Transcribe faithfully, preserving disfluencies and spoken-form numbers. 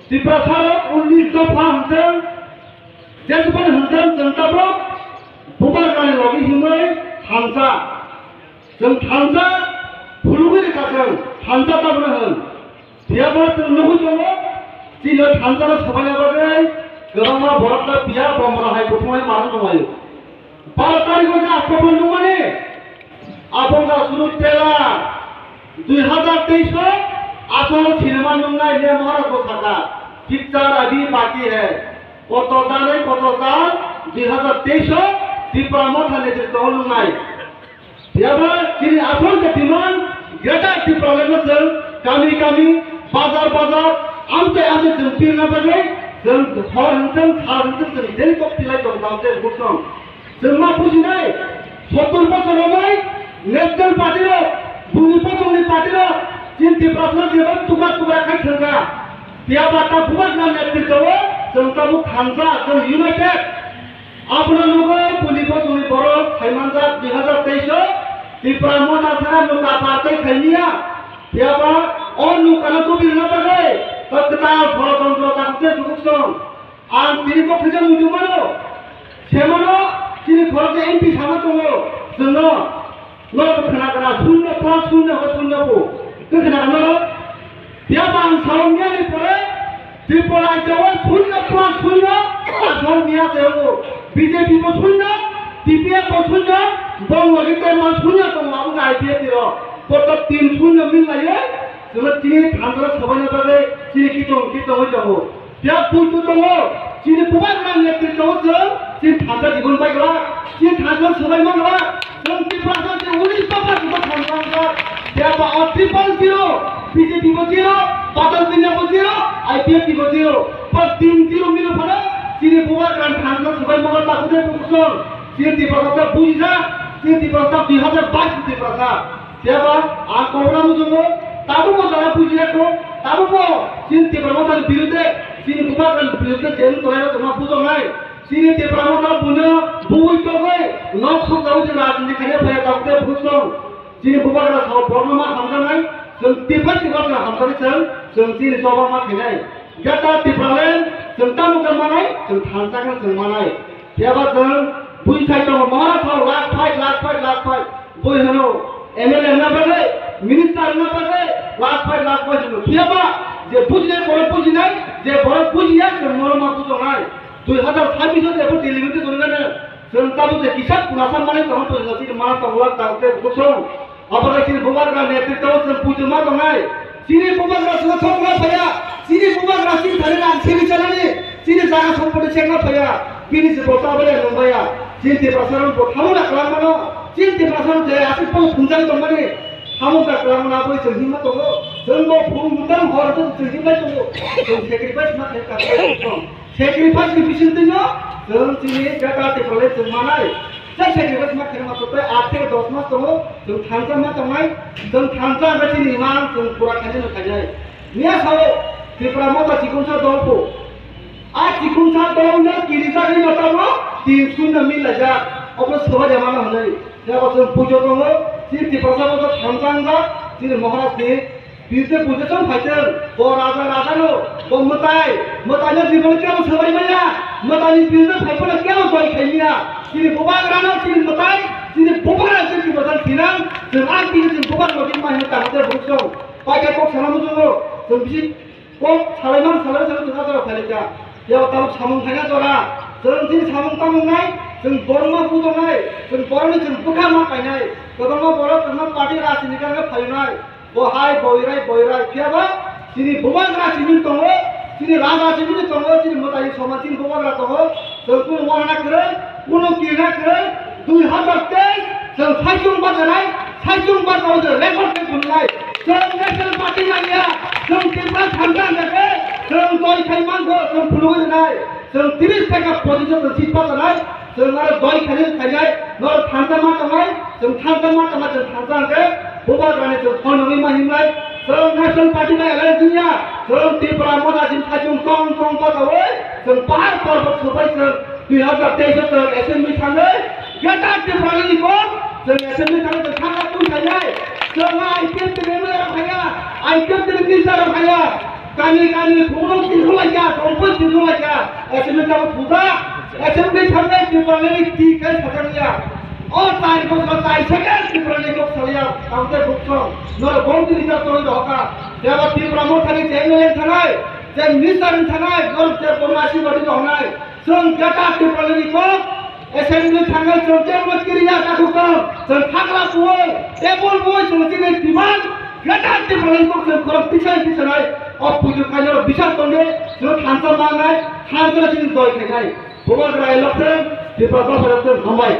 Tiprasa rok unnish dopha hwnthang, jesupani hwnthang chwng tabuk bubagrani logi himwi thansa. Chwng thansa phulugwi rwkha chwng, thansa tabukno hwn. Phiyaba chwng nugwi tongo, chini thansa no swbaina bagwi kwbangma borok no phiya bomra hai kuthumai manwi tonglaio. Baro tarikh o je October nungmani, abongga sunu tela dui hazar teis o asol sinima nungnai ne Maharaj bo sakha, picture abhi baki hai, koto tal hai, koto tal dui hazar teis o Tipra Motha netrito o nungnai. Phiyaba chini asol je demand, Greater Tipraland no chwng kami kami, bazar bazar, amchai amchai chwng pirna bagwi chwng hor hwnthang, sal hwnthang chwng daily kok tilai tong tang se buksong. Chwng ma bujinai, sottur bosor romwi National Party rok, buni bosongni party rok, chini Tiprasano jeba tukla tukla khai thangkha. Phiyaba ta bubagrani netrito o chwng tabuk thansa, chwng united. Abono nugwi buni bosongni borok saimanjak dui hazar teis o Tipra Motha sara nukha partai khaimiya. Phiyaba o nukhano tubirwna bagwi ta kwtal sorotontro takte dukuksong. Ang tini kok kisa muitu mano. Semano chini khoroksa M P sama tongo. Chwngno norok khna kana shunyo plus shunyo ho shunyo bo. Khe khna kana norok? Phiyaba ang salong miyani pore Tripura rajyo o shunyo plus shunyo asol miya se tongo. B J P bo shunyo, T P F bo shunyo, bong logi tongma shunyo tongo abo I P F T rok. Koto tin shunyo mil laiye, chwngno tini thansa swbaina bagwi chini kitong kitong oi tongo. Phiya puitu tongo, chini bubagrani netrito o chwng chini thansa jibon bai glak, chini thansa swbai man glak, chwng Tiprasa chini unis baba jibon thansa wngkha. Phiya ba o triple zero, B J P bo zero, Patal Panya bo zero, I P F T bo zero. Pura tin zero milo phano chini bubagrani thansa swbai man glak, takhuk de bukhuk song. Chini Tiprasa ta bujijak, chini Tiprasa ta dui hazar bais ni Tiprasa. Phiya ba ang kobra muchungo, tabukbo jora bujiya kho, tabukbo chini Tipra Mothani birudhe, chini bubagrani birudhe jeng tongnairok tongma bujongnai. Chini Tipra Motha buino bui togwi nok sukjaui chini rajniti khaina phaiya tabukde bujong. Chini bubagra sao borno ma hamjaknai, chwng Tipra Tipra chwng hamjaknai chwng, chwng chini choba ma khainai. Greater Tipraland chwng tamo khe manai, chwng thansa khe chwng manai. Phiya ba chwng bui thai tongo, Maharaj sao last fight, last fight, last fight. Bui hwno M L A wngna bagwi, minister wngna bagwi, last fight, last fight hwno. Phiya ba je bujinai borok bujinai, je borok bujiya chwng norok ma bujongnai. Dui hazar sabbish o jebo delimitation wngkha ne, chwng tabuk je kisa punasa manwi tongo, chwng chini mana tongo, tabuk tei bukhuk song. Obo khe chini bubagra netrito o chwng puitwma tongnai. Chini bubagra chwngno thokma phaiya. Chini bubagra chini thani rang simi chanani. Chini jaga sompoti chengna phaiya. Bini se bo tabaya nungbaya. Chini Tiprasa rok bo thamuna kwlangmano. Chini Tiprasa rok je aswk bo phunjak tongmani. Thamukda kwlangmano aboni chwng himma tongo. Chwng bo phung mutang hor chwng himlai tongo. Chwng sacrifice ma khe ka. Sacrifice ni bisingtwino chwng chini Greater Tipraland chwng manai. Tei sacrifice ma khaina ma tei aat theke dos mas tongo, chwng thansa ma tongnai, chwng thansa hwnkhe chini imang chwng pura khainai no khainai. Miya sao Tipra Motha chikonsa dol pho. A chikonsa dol no kirijak ni no tongo, tin sun no mil laijak. Obo soba jama no hwnwi. Yabo chwng pujo tongo, chini Tiprasa bo thansa wngjak, chini Maharaj ni Birde puja chong phaitwng, bo raja raja no, bo mwtai, mwtai no jibon kebo swbai maya, mwtai ni birde phai phano kebo joi khai maya, chini bubagra no, chini mwtai, chini bubagra chini bubagra thinang, chwng ang tini chini bubagra no tini ma hino tamo de buk chong, paikha kok sana muchungo, chwng bisi kok salai man salai salai chwng adara phai lai kha, yabo tabuk samung khaina jora, chwng chini samung tamung nai, chwng borok no pujo nai, chwng borok ni chwng bwkha ma painai, kwbangma borok kwbangma party rajniti khe phainai. Bo hai boirai boirai phiya ba chini bubagra simi tongo, chini raja simi tongo, chini mwtai soma chini bubagra tongo. Chwng kunu wahana kwrwi, kunu kirna kwrwi, dui hazar teis chwng saichung bachanai, saichung bachao je record khe phunuknai. Chwng national party nangya, chwng Tripura thansa hwnkhe chwng joi khai mankho, chwng phunugwi rwnai. Chwng tris theka pochis jon chwng seat bachanai, chwng aro joi khainai khainai, norok thansa ma tongnai, chwng thansa ma tongnai, chwng thansa hwnkhe bubagrani chwng phone nungwi ma himnai, chwng National Party bai alliance wngya, chwng Tipra Motha chini saichung tong tong bachaui, chwng pahar porbot swbai chwng dui hazar teis o chwng assembly thangwi, Greater Tipraland ni kok chwng assembly thangwi chwng thangna twi khainai, chwng I P F T ni M L A rok khaiya, I P F T ni minister rok khaiya. Kami kami khuluk tirhulaikha, kompoi tirhulaikha, assembly tamo thuda, assembly thangnai Tiprani ti kai sajakya. O tai bosor tai second Tiprani kok salya, tamte buksong, nor bom tiri ta tong doka. Jaba Tipra mothani je M L A thanai, je minister thanai, nor je bom asi bari dohnai. Chwng Greater Tipralandni kok, assembly thangnai chwng tebol kiriya takhuk tong, chwng thagra buwi, tebol buwi chwng chini demand, Greater Tipralandni kok chwng khorok tisai tisanai, o puitu kainaro bisar tongde, chwng thansa mangnai, thansa chini joi khainai. Bubagra election, Tipra Motha election, hambai.